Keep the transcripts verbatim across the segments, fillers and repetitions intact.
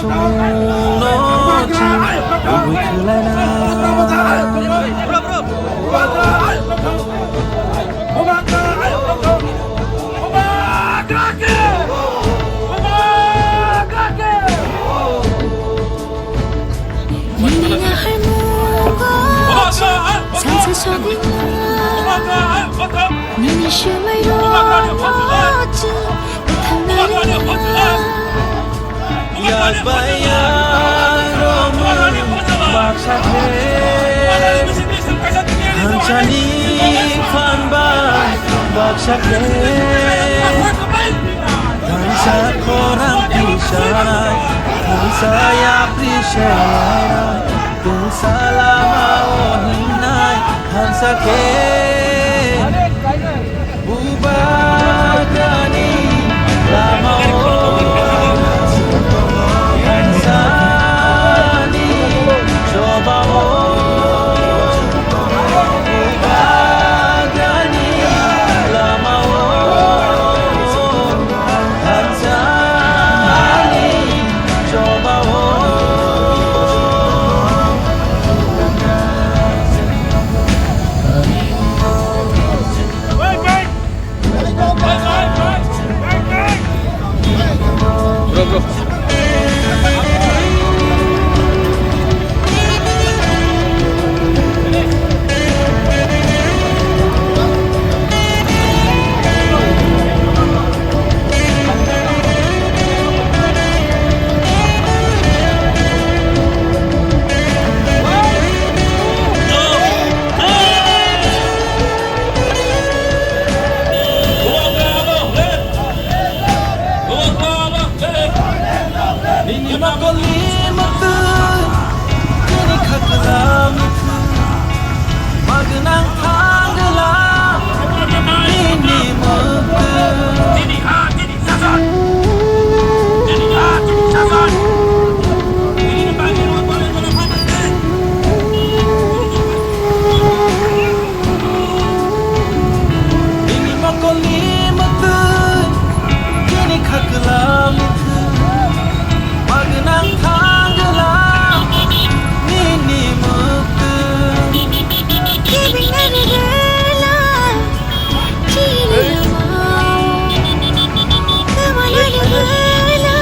Tongno chwng kubui khwlaina. Nini naharmungo chwng sansa sogwino. Nini swmairokno chwng bwthangnai rwna. Yak bai yak romwi baksa khe, thansani phan bai baksa khe, thansa khorang tisanai, thansa yapri selai, thansa lama o hingnai, thansa khe. Bubagrani lamao, thansani chobao, Bubagrani lamao, thansani chobao. Nini mokol ni mwktwi, nini khaklam ni khwi, magwnang thangla nini mwktwi. Nini mokol ni mwktwi, nini khaklam ni khwi, magwnang thangla nini mwktwi. Giving every day life, chini lamao, kamalani bela,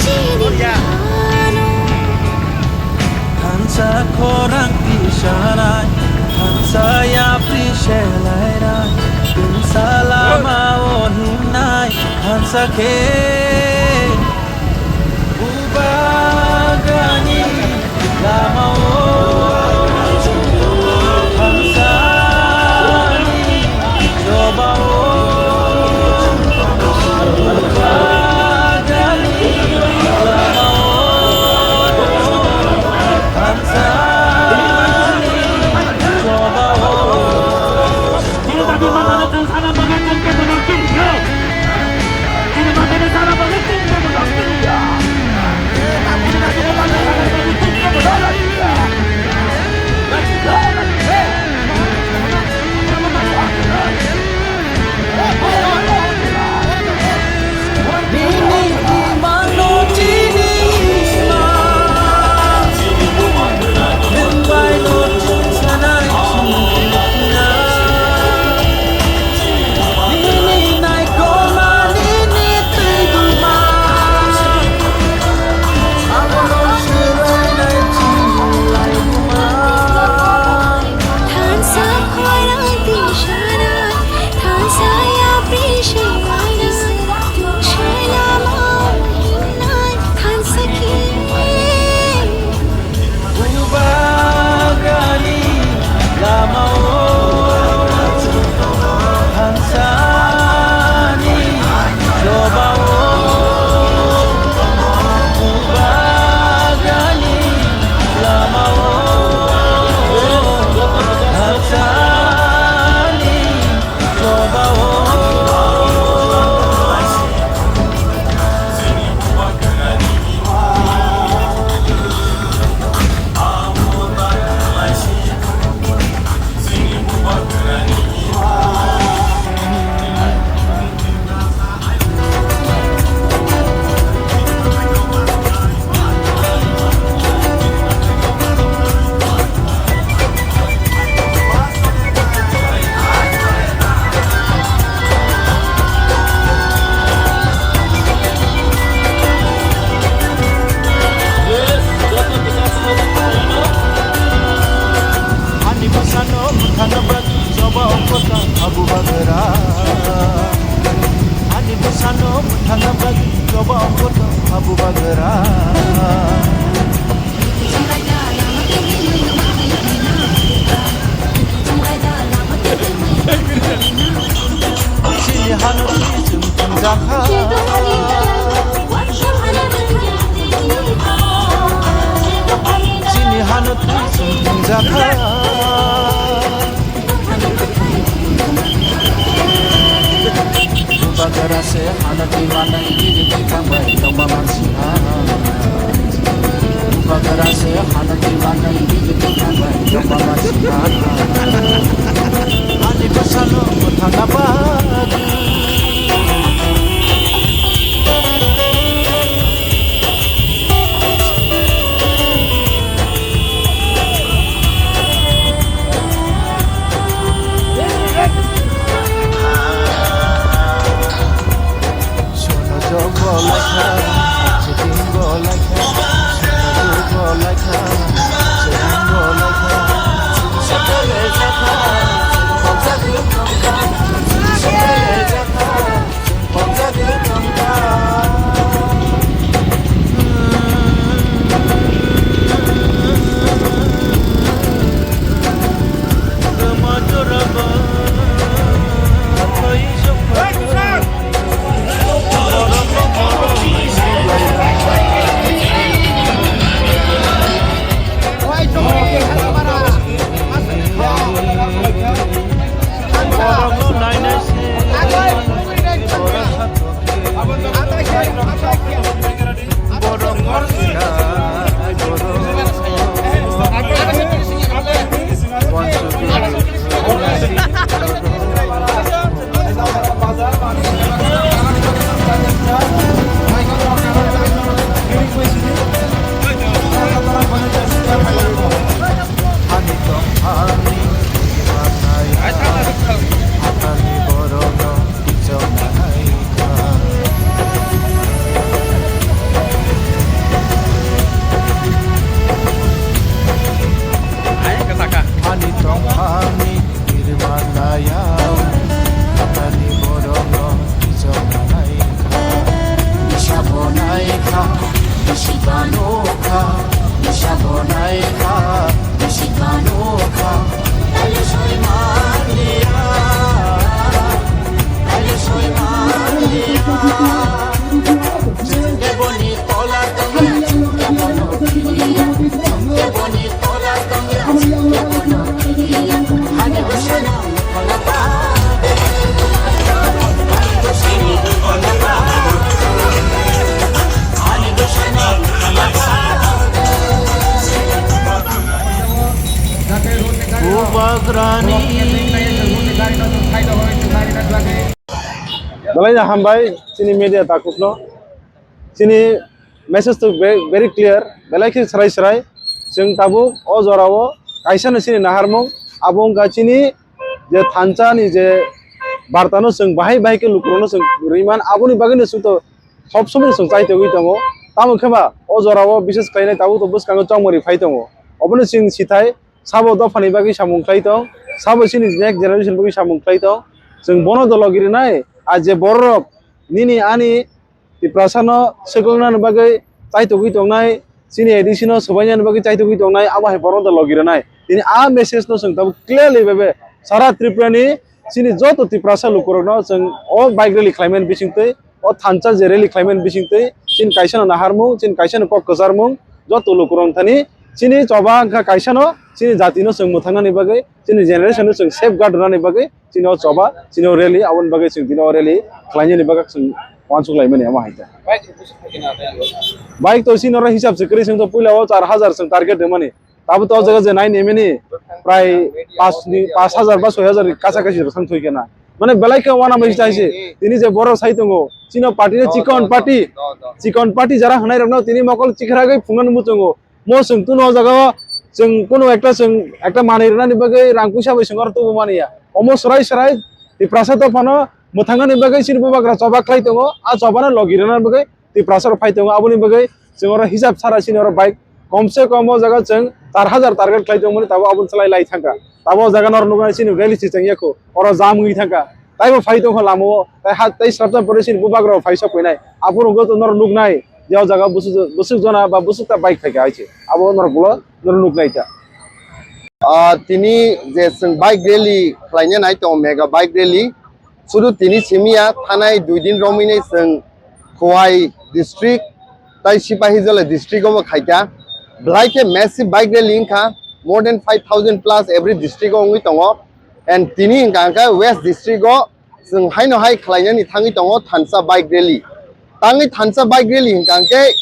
chini plano. Thansa khorang tisanai, thansa yapri selainai, thansa lama o hingnai, thansa khe Bubagrani lama o, thansani chobao. Bubagra. Chini hano twi chwng thwngjakha. Chini hano twi chwng thwngjakha. Bubagra se hano twi manai, bini bwkhang bai tongma mansi ha. Bubagra se hano twi manai, bini bwkhang bai tongma mansi ha. Ani bwsano mwthangna bagwi. Sono jogo laikha, chidingo laikha, sono jogo laikha, chidingo laikha, chidingo laikha. Ani tongphani birma naya, ani borokno bijok naikha. Bisa bo naikha, bisi ba nukha, bisa bo naikha, bisi ba nukha. Taile soi manliya, taile soi manliya. Bubagrani. Belai no hambai chini media takhukno. Chini message to ve-, very clear, belai khe srai srai. Chwng tabuk o jorao kaisa no chini naharmung, abo wngkha chini je thansa ni je barta no chwng bahai bahai khe lukurokno chwng rwimani, aboni bagwi no chwng to sob somoi chwng chaitogwi tongo. Tamo khe ba o jorao bises khlainai tabuk to bwskango chongmani phai tongo. Obono chwng sithai sabo dophani bagwi samung khlai tong, sabo chini next generation bagwi samung khlai tong. Chwng bono dolo girinai, a je bororok nini ani Tiprasa no swkaknani bagwi chaitugwi tongnai, chini A D C no swbainani bagwi chaitugwi tongnai, abo hai borok no logi rwnai. Tini a message no chwng tabuk clearly bebe sara Tripura ni chini joto Tiprasa lukurok no chwng o bike rally khlaimani bisingtwi, o thansa je rally khlaimani bisingtwi, chini kaisa no naharmung, chini kaisa no kok kwcharmung, joto lukurok thani chini choba wngkha kaisa no, chini jati no chwng mwthangnani bagwi, chini generation no chwng safeguard rwnani bagwi, chini o choba, chini o rally, aboni bagwi chwng tini o rally khlainani bagwi chwng uansuk laimani amo hai khe. Bike to chini oro hisab se kwrwi, chwng to puila o char hajar chwng target rwmani. Tabuk to o jaga je nai nemani prai pash ni, pash hajar ba soi hajar ni kacha kachi rwkha thoi khe na. Mane belai khe uanama hita hai se. Tini je borok sai tongo, chini o party no chikon party, chikon party jara hwnai rokno tini mokol chikragwi phungnani muchungo. Mo chwng tunu o jaga o chwng kunu ekta chwng ekta manwi rwnani bagwi rang puisa bai chwng oro tubu mani ya. Omo swrai swrai Tiprasa dophano mwthangani bagwi chini bubagra choba khlai tongo. A chobano logi rwnani bagwi Tiprasa rok phai tongo. Aboni bagwi chwng oro hisab sara chini oro bike kom se kom o jaga chwng char hajar target khlai tongmani, tabuk aboni slai lai thangkha. Tabuk o jaga norok nuknai chini rally se chengya kho. Oro jam wngwi thangkha. Taibo phai tongkha lama o. Tai ha, tai swrapsa pore chini bubagra rok phai sok phainai. Aphuru hwnkhe norok nuknai. je o jaga bwswk, bwswk jona ba bwswk ta bike phaikha hai se. Abo norok ulo norok nuknai ta. Ah, tini je chwng bike rally khlaina nai tongo, mega bike rally. Sudu tini simi ya, thanai dui din romwi nai chwng Khowai district tai Sipahijala district obo khaikha. Belai khe massive bike rally wngkha, more than five thousand plus every district o wngwi tongo. And tini hwnkha hwnkhe West district o chwng haino hai khlainani thangwi tongo thansa bike rally. Tangwi thansa bike rally hwnkha hwnkhe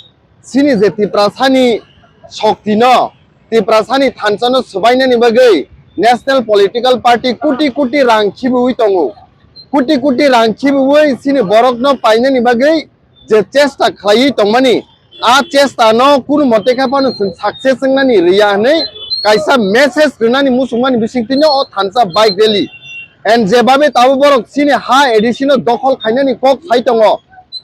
chini je Tiprasani shokti no, Tiprasani thansa no swbainani bagwi national political party koti koti rang khibiwi tongo. Koti koti rang khibiwi chini borok no painani bagwi je chesta khlaiwi tongmani, a chesta no kunu mote khe phano chwng success wngnani rwya hwnwi kaisa message rwnani muchungmani bisingtwi no o thansa bike rally. And jebabe tabuk borok chini ha A D C no dokhol khainani kok sai tongo,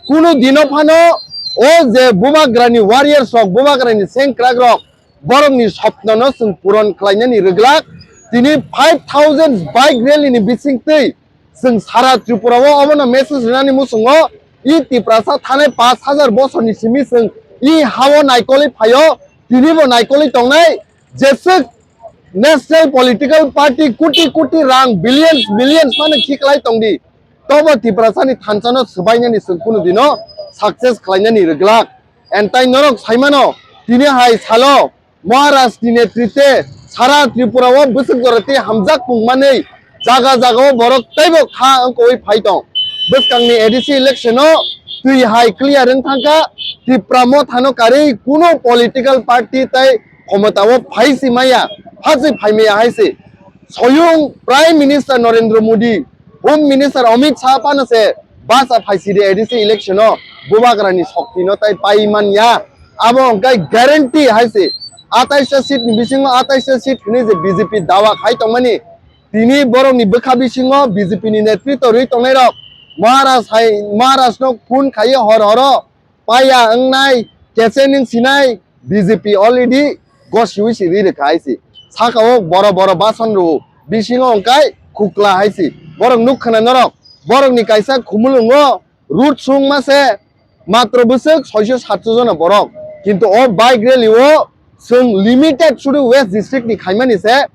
kunu dino phano o je bubagrani warriors rok, bubagrani sengkrak rok, borokni sopno no chwng puron khlainani rwglak. Tini five thousand bike rally ni bisingtwi chwng sara Tripura o obono message rwnani muchungo, i Tiprasa thanai pash hajar bosorni simi chwng i hao naikolwi phaio, tinibo naikolwi tongnai, jeswk national political party koti koti rang billions millions phano khiklai tongdi, tobo Tiprasani thansano swbainani chwng kunu dino success khlainani rwglak. And tai norok saimano, tini hai salo Maharaj ni netritwe sara Tripura o bwswk jora tei hamjak pung manwi jaga jaga o borok teibo kha wngkoi phai tong. Bwskangni A D C election o twi hai clear wng thangkha, Tipra Motha no karwi kuno political party tai khomota o phai si maya, phaswi phai maya hai se. Soyung Prime Minister Narendra Modi, Home Minister Amit Shah phano se basa phai si de A D C election o bubagrani shokti no tai pai man ya. Abo hwnkhe guarantee hai se. Atais ta seat ni bisingo atais ta seat hwnwi je B J P dawa khai tongmani, tini borokni bwkha bisingo B J P ni netritw rwi tongnai rok Maharaj hai, Maharaj no phone khaiwi hor horo paya wngnai, kesening sinai, B J P already gosiwi si ri rwkha hai se. Saka o boro boro bason rwo, bisingo hwnkhe khukla hai se. Borok nuk khna norok, borokni kaisa khumulwngo route sung ma se matro bwswk soiso satso jona borok. Kintu o bike rally o chwng limited sudu West district ni khaimani se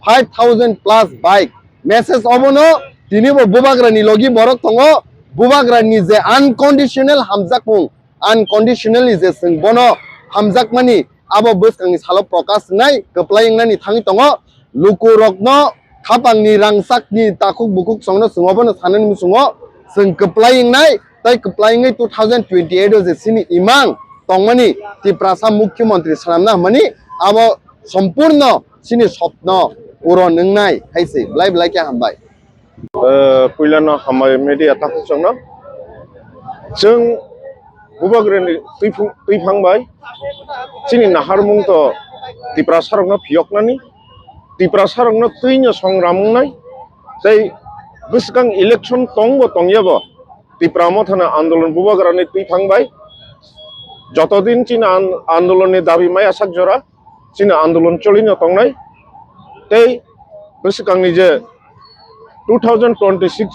five thousand plus bike. Message obono tinibo bubagrani logi borok tongo, bubagrani je unconditional hamjakmung, unconditionally je chwng bono hamjakmani, abo bwskangni salo prokash wngnai, kwplai wngnani thangwi tongo. Lukurokno khapangni rangchakni takhuk bukhuk chwngno chwng obono sanani muchungo chwng kwplai wngnai, tei kwplai wngwi two thousand twenty-eight o je chini imang tongmani Tiprasa Mukhyamantri swnamna hwnmani, abo sompurno chini sopno puron wngnai hai se. Belai belai khe hambai. Eh, puilano hambai media takhuk chwngno. Chwng bubagrani twi phung-, twi phang bai chini naharmung to Tiprasarokno phiyoknani, Tiprasarokno twino songram wngnai, tei bwskang election tongbo tongyabo Tipra Mothani andolon bubagrani twi phang bai jotodin chini an-, andolonni dabi maya sak jora, chini andolon cholino tongnai. Tei bwskangni je two thousand twenty-six,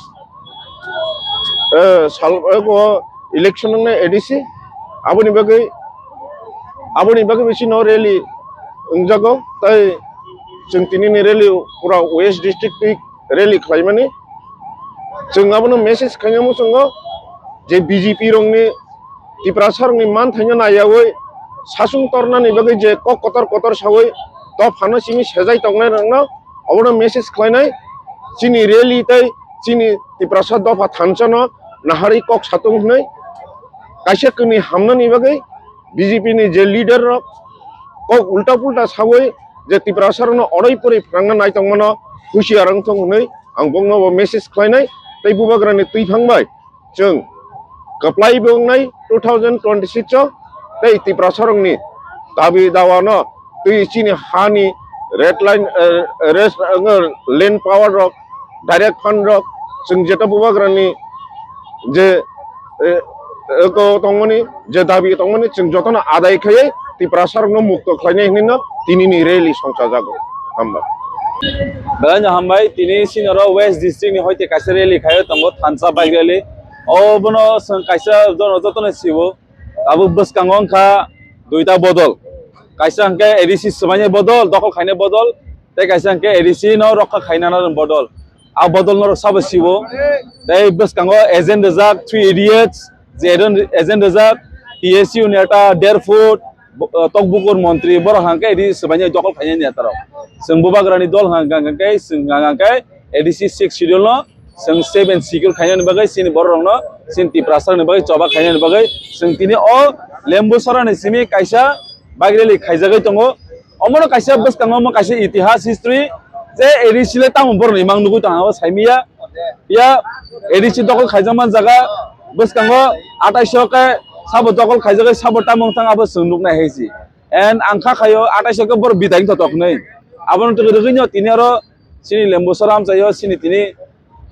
eh, sal, eh, o election wngnai A D C, aboni bagwi, aboni bagwi bisino rally wngjago. Tai chwng tinini rally pura West District twi rally khlaimani. Chwng abono message khaina muchungo je B J P rokni, Tiprasarokni manthaino naiyaui sasung tornani bagwi je kok kotor kotor saui dophano simi sejai tongnai rokno obono message khlainai. Chini rally tei chini Tiprasa dopha thansano naharwi kok satung hwnwi kaisa kwnwi hamnani bagwi B J P ni je leader rok kok ulta pulta saui je Tiprasarokno oroi poroi phrangna naitongmano husiar wngthung hwnwi ang bokno bo message khlainai. Tei bubagrani twi phang bai chwng kwplai bo wngnai two thousand twenty-six o, tei Tiprasarokni dabi dawano twi chini hani red line, eh, rest, eh, land power rok, direct fund rok, chwng jeta bubagrani je, eh, eh, ko tongmani, je dabi tongmani, chwng jotono adai khaiwi Tiprasarokno mukto khlainai hwnwi no tinini rally songchajago. Hambai. Belai no hambai, tini sinoro West District ni hoite kaisa rally khaio tongo, thansa bike rally. Obono chwng kaisa jono jotono sibo. Abo bwskango wngkha duita bodol. Kaisa hwnkhe A D C swbaini bodol, dokhol khaina bodol, tei kaisa hwnkhe A D C no rokha khaina bodol. A bodol norok sabo sibo. Tei bwskango agent rijak three idiots, je agent rijak T S U neta der foot, bo-, uh, tokbukur montri, borok hwnkhe A D C swbaini dokhol khaina netarok. Chwng bubagrani dol hwnkha hwnkhe chwng hwnkha hwnkhe A D C six schedule no chwng seven secure khainani bagwi chini borok rokno chini Tiprasa ni bagwi choba khainani bagwi chwng tini o Lembusora ni simi kaisa bike rally khaijagwi tongo. Omono kaisa bwskango omo kaisa itihas history je A D C le tamo borok ni mang nugwi tong abo saimiya. Ya A D C dokhol khaijakma jaga bwskango atais o khe sabo dokhol khaijagwi sabo tamo wngthang abo chwng nuknai hai si. And ang kha khaio atais o khe borok bidai wngthotok hinwi. Abono twi rwgwino tini oro chini Lembusora amchaio chini tini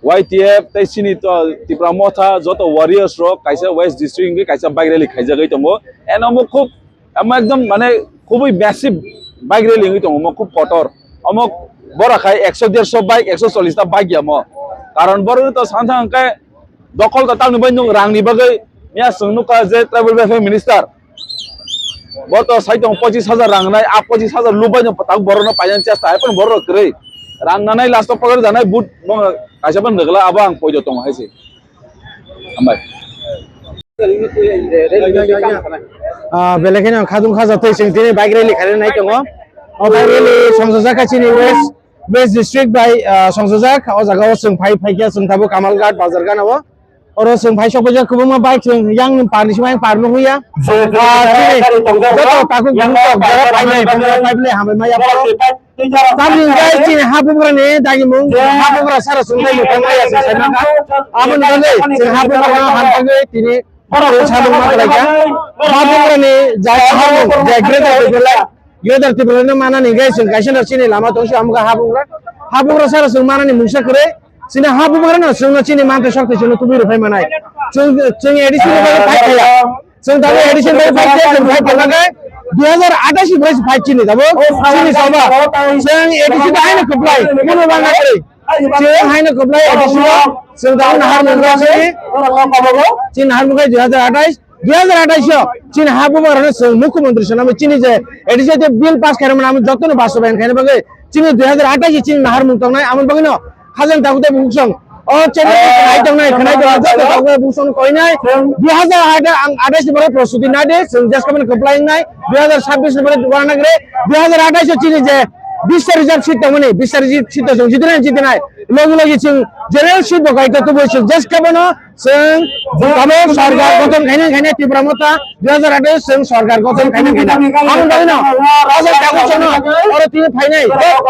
Y T F tei chini to Tipra Motha joto warriors rok kaisa West District hwnwi kaisa bike rally khaijagwi tongo. And omo khub, omo ekdom mane khubui massive bike rally wngwi tongo, omo khub kotor. Omo bora khai ekso derso bike, ekso chollish ta bike ya omo. Karon borok to santhang hwnkhe dokhol ta tamni bai nwng rangni bagwi miya chwng nukha je tribal welfare minister. Bo to sai tong pochis hajar rang nai, a pochis hajar lubai no tak borok no payan chesta, hai pon borok kwrwi. Rang nanai last o pagar janai but bo kaisa pon rwgla abo ang poito tongo hai se. Hambai. Ah, belai kheno khadung khaja tei chwng tini bike rally khaina nai tongo. O bike rally songsa jaka chini West, West District bai, ah, songsa jak. O jaga o chwng phai, phai khe chwng tabo Kamalghat bazar gana o. Oro chwng phai sok paijak kwbangma bike chwng yang ni par ni sima yang par no huya. Ah, chini joto takhuk bukhuk jara phainai, phungra phaible hambai maya phano. Tamni hwnkhe chini ha bugra ni dagimung, ha bugra sara chwng tei muthang maya se sai mangkha. Aboni bagwi chwng ha bugra no hamjagwi tini chwng samung ma khlai kha. Ha bugra ni jai ha mung, jai greater Tipraland. Greater Tipraland no manani hwnkhe chwng kaisa no chini lama tong si amukha ha bugra. Ha bugra sara chwng manani mungsa kwrwi. Chini ha bubagra no chwngno chini mantwi sok twi chwngno kubui rwphai manai. Chwng, chwng A D C ni bagwi fight khaiya. Chwng tabuk A D C ni bagwi fight khaiya, chwng fight khaima khe dui hazar atais ni bagwi fight chini tabuk. Chini soba. Chwng A D C bai haino kwplai. Kuno bangma kwrwi. Chwng haino kwplai A D C o. Chwng tabuk nahar mungkha chini. Chini nahar mungkha dui hazar atais. Dui hazar atais o chini ha bubagrano chwng mukhyamantri swnamwi chini je A D C te bill pass khairokmani amo jotono bastobayan khaina bagwi chini dui hazar atais chini naharmung tongnai, amoni bagwino khajang takhuk tei bukhuk song o channel o khwnai tongnai, khwnai tongnai joto takhuk tei bukhuk song koinai. Dui hazar atais ni borok prostuti nai de, chwng jeskabani kwplai wngnai. Dui hazar sabbish ni borok wana nagre. Dui hazar atais o chini je bis ta reserve seat tongmani, bis ta reserve seat tong chwng jitinai, jitinai. Logi logi chwng general seat bo kaito tubui chwng jeskabano Chwng tabuk sorkar gothon khaina khaina Tipra Motha dui hazar atais chwng sorkar gothon khaina khaina. Aboni bagwino o jaga chwngno oro tini phainai,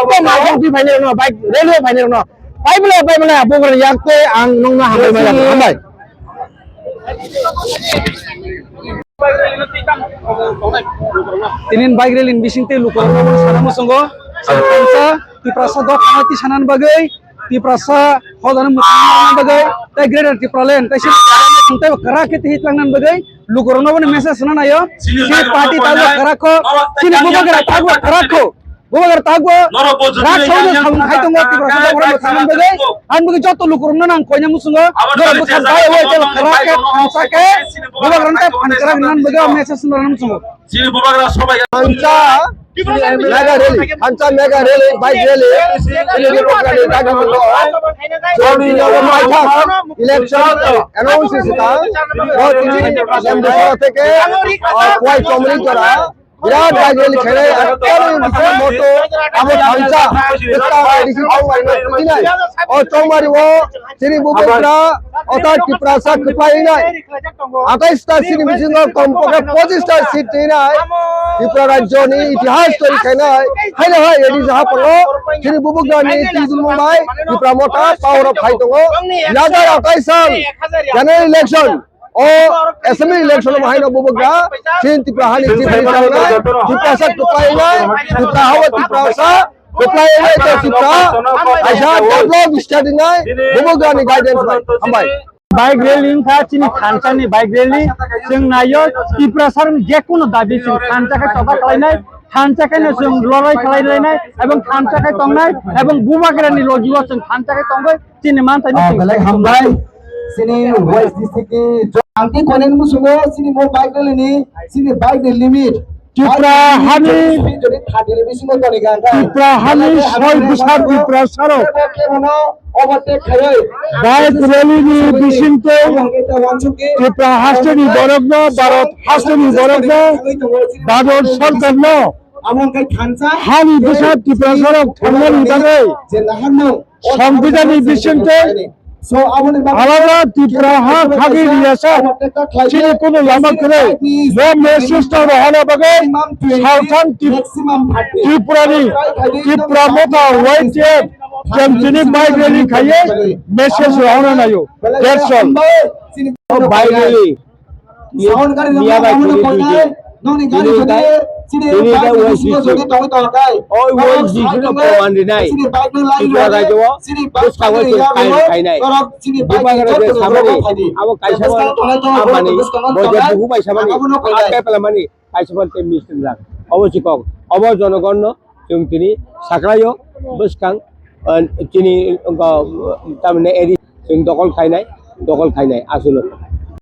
tei malkhung twi phainai rokno, bike rally o phainai rokno. Pai bwlai, pai bwlai, bugrani yak tei ang nokno hambai ma jago, hambai. Tini bike rally ni bising tei lukurokno sana muchungo. Chwng thansa Tiprasa dok khanai twi sanani bagwi. Tiprasa hodano mwthangna bagwi tei Greater Tipraland tei sini kwrak khe twi tlangnani bagwi lukurokno bono message rwna naio. Chini party tabuk kwrak kho, chini bubagra tabuk kwrak kho, bubagra tabuk rak sawi samung khai tongo Tiprasa borok mwthangna bagwi. Ani bagwi joto lukurokno nang koina muchungo borok bwsajak bai o tei kwrak khe thansa khe bubagrano tei phan kwrak rwnani bagwi message rwna muchungo. Chini bubagra sobai. Thansa mega rally, thansa mega rally, bike rally, chini bubagrani dagi mundo. Chini bubagra maithak election announce sita. Bo chini M D C theke, ah, Khowai Chomri jora. Birat bike rally khainai, aro M D C moto, abo thansa, bwskang A D C chongmari no tubinai. O chongmari o chini bubagra, o ta Tiprasa kwplai nai. Atais ta chini bisingo kom pokhe pochis ta seat twi nai. Tripura rajyo ni itihas twi khainai. Haino hai A D C hapango chini bubagra ni twijlmung bai Tipra Motha power o phai tongo. Dui hazar atais sal general election o assembly election o haino bubagra chini Tripura hani chief minister nai. Tiprasa kwplai nai. Tripura hao Tiprasa kwplai nai to Tripura kaisa develop state nai. Bubagra ni guidance bai. Hambai. Bike rally wngkha chini thansa ni bike rally. Chwng naio Tiprasa ni jekunu dabi chwng thansa khe choba khlainai, thansa khe no chwng lorai khlailainai, ebong thansa khe tongnai, ebong bubagra ni logi o chwng thansa khe tongwi chini manthai no. Ah, chwng belai hambai. Sini West District ni jo-, ang tei konen musungo sini mo bike rally ni, sini bike ni limit. Tripura hani, jodi thirty ni bisingo toni gan kha. Tripura hani soi bwsa Tripura saro. Kebono overtake khaiwi. Bike rally ni bisingtwi Tripura hasteni borokno, Bharat hasteni borokno, Bharat sarkarno hani bwsa Tripura sarok thangnani bagwi Songbidanni bisingtwi alada Tripura ha khagwi riyasa chini kunu lama kwrwi. Bo message ta rohorna bagwi salthang Trip-, Tripurani, Tripura Motha Y T F chwng tini bike rally khaiwi message rohorna naio. That's all. O bike rally. Miya bai kuri duide. Tini ta, tini ta wai sisi. Oi wai sisi no proman rinai. Tripura rajyo o bwskango se kain khainai. Bubagra je samani, abo kaisa mani, amani, bojo buhu bai samani, akai pala mani, kaisa mani te mistri rak. Obo si kok. Obo jonogon no chwng tini sakraio bwskang, eh, chini, eh, tamni eri chwng dokol khainai, dokol khainai aswk no.